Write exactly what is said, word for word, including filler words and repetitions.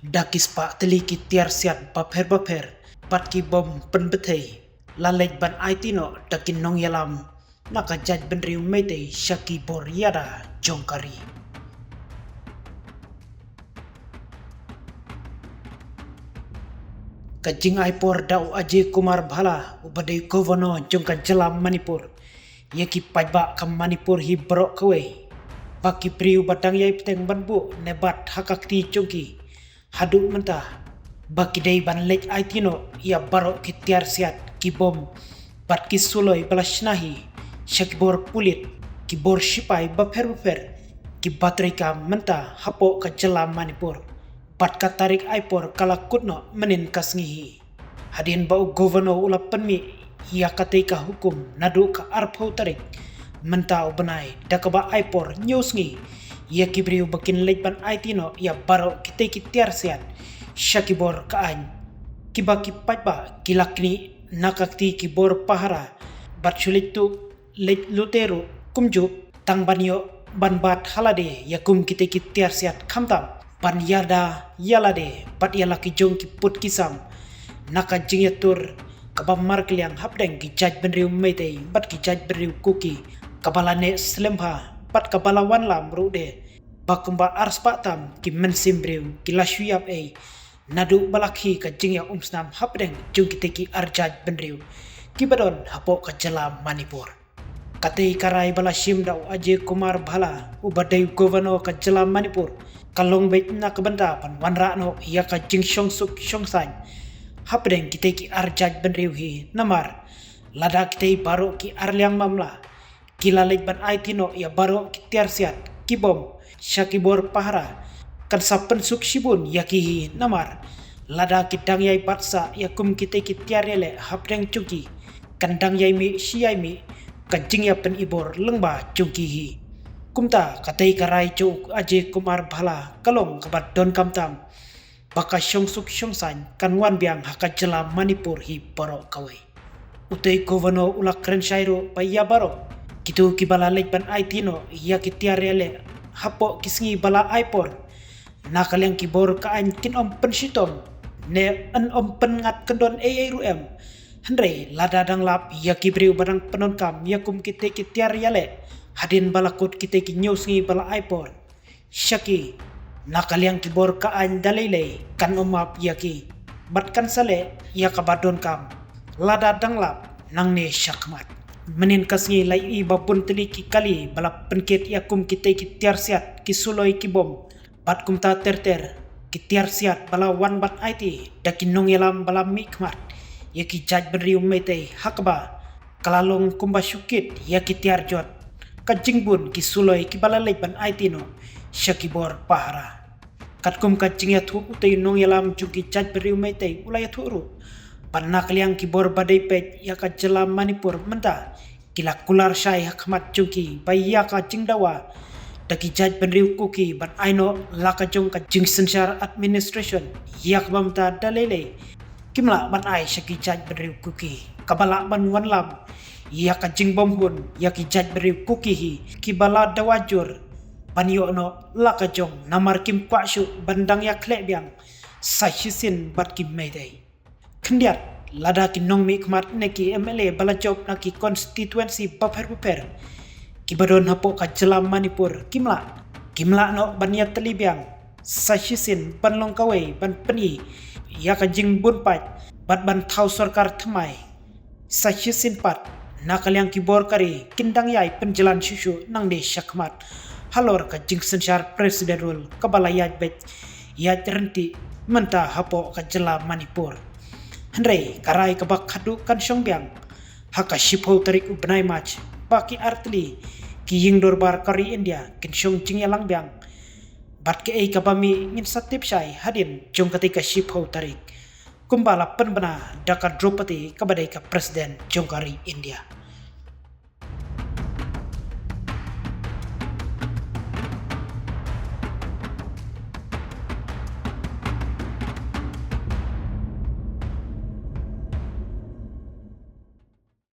Da ki spah tylli ki tiar siat bapher bapher bad ki bom pynbthei la leit ban aiti noh da ki nongïalam na ka jaitbynriew Meitei sha ki bor ïada jong ka ri. Ka jingai por da u Ajay Kumar Bhalla, uba dei Governor jong ka jylla Manipur, ïa ki paidbah ka Manipur hi baroh kawei, ba ki briew ba dang ïai bteng ban buh ne bat ha ka kti jong ki, haduh mynta ba ki dei ban leit aiti noh ïa baroh ki tiar siat, ki bom bad ki suloi ba la shna hi sha ki bor pulit, ki bor shipai bapher bapher, ki ba trei kam mynta hapoh ka jylla Manipur. Bad ka tarik ai por ka la kut noh mynnin ka sngi hi. Hadien ba u Governor u la pynmih ïa katei ka hukum naduh ka arphew tarik mynta u bnai, da kaba ai por hynñiew sngi ïa ki briew ba kin leit ban aiti noh ïa baroh kitei ki tiar siat sha ki bor ka aiñ, kiba ki paidbah ki la knieh na ka kti ki bor pahara bad shu leit tuh leit lute ruh kumjuh, tang ban ïoh ban bat ha lade ïa kum kitei ki tiar siat, khamtam ban ïada ïa lade bad ïa la ki jong ki pud ki sam na ka jingïatur kaba markylliang hapdeng ki jaitbynriew Meitei bad ki jaitbynriew Kuki, kaba la neh slem bha bad kaba la wanlam ruh de ba kumba arspah tam ki mynsiem briew ki la shu ïap ei naduh ba la khie ka jingïaumsnam hapdeng jong kitei ki ar jaitbynriew kiba don hapoh ka jylla Manipur. Katei ka rai ba la shim da u Ajay Kumar Bhalla, uba dei Governor ka jylla Manipur, ka long beit na ka bynta ban wanrah noh ïa ka jingshongsuk shongsaiñ hapdeng kitei ki ar jaitbynriew hi, namar lada kitei baroh ki ar liang mamla ki la leit ban aiti noh ïa baroh ki tiar siat, ki bom sha ki bor pahara, kan sa pynsuk shibun ïa ki hi, namar lada ki dang ïai bat sah ïa kum kitei ki tiar ïaleh hapdeng jong ki, kan dang ïai mih shi ïai mih ka jingïapynibor lyngba jong ki hi. Kumta katei ka rai jong u Ajay Kumar Bhalla ka long kaba donkam tam ba ka shongsuk shongsaiñ kan wan biang ha ka jylla Manipur hi baroh kawei. Utei Governor u la kren shai ruh ba ïa baroh kito kiba la leit ban aiti noh ïa ki tiar ïaleh hapoh ki sngi ba la ai por, na ka liang ki bor ka aiñ kin ym pynshitom ne yn ym pynngat kyndon ei ei ruh em. Hynrei lada dang lap ïa ki briew ba dang pyndonkam ïa kum kitei ki tiar ïaleh hadien ba la kut kitei ki hynñiew sngi ba la ai por sha ki, na ka liang ki bor ka aiñ da lei lei kan ym map ïa ki bad kan sa leh ïa kaba donkam lada dang lap nangne shakhmat. Mynnin ka sngi la ïohi ba bun tylli ki kali ba la pynkit ïa kum kitei ki tiar siat, ki suloi, ki bom bad kumta ter ter ki tiar siat ba la wan ban aiti da ki nongïalam ba la mihkhmat ïa ki jaitbynriew Meitei, ha kaba ka la long kumba shu kit ïa ki tiar jot, ka jingbun ki suloi kiba la leit ban aiti noh sha ki bor pahara. Katkum ka jingïathuh, utei u nongïalam jong ki jaitbynriew Meitei u la ïathuh ruh ba na ka liang ki bor ba dei peit ïa ka jylla Manipur mynta, ki la kular shai ha khmat jong ki ba ïa ka jingdawa da ki jaitbynriew Kuki ban ai noh la ka jong ka jingsynshar administration ïa kaba mynta da lei lei kim lah ban ai sha ki jaitbynriew Kuki, kaba lah ban wanlam ïa ka jingbymhun ïa ki jaitbynriew Kuki hi, kiba la dawa jur ban ïoh noh la ka jong, namar kim kwah shuh ban dang ïakhleh biang sa shisien bad ki Meitei. Khyndiat, lada ki nongmihkhmat ne ki M L A ba la jop na ki constituency bapher bapher kiba don hapoh ka jylla Manipur kim lah, kim lah noh ban ïatylli biang sa shisien ban long kawei ban pyni ïa ka jingbun paid bad ban thaw sorkar thymmai. Sa shisien pat, na ka liang ki bor ka ri kin dang ïai pynjlan shuh shuh nangne shakhmat halor ka jingsynshar President Rule kaba la ïaid beit ïaid ryntih mynta hapoh ka jylla Manipur. Hynrei ka rai kaba khadduh kan shong biang ha ka shiphew tarik u bnai March, ba ki artylli ki ïing dorbar ka ri India kin shong jingïalang biang. Bad kaei kaba mih ngin sa tip shai hadien jong katei ka shiphew tarik, kumba la pynbna da ka Draupadi kaba dei ka President jong ka ri India.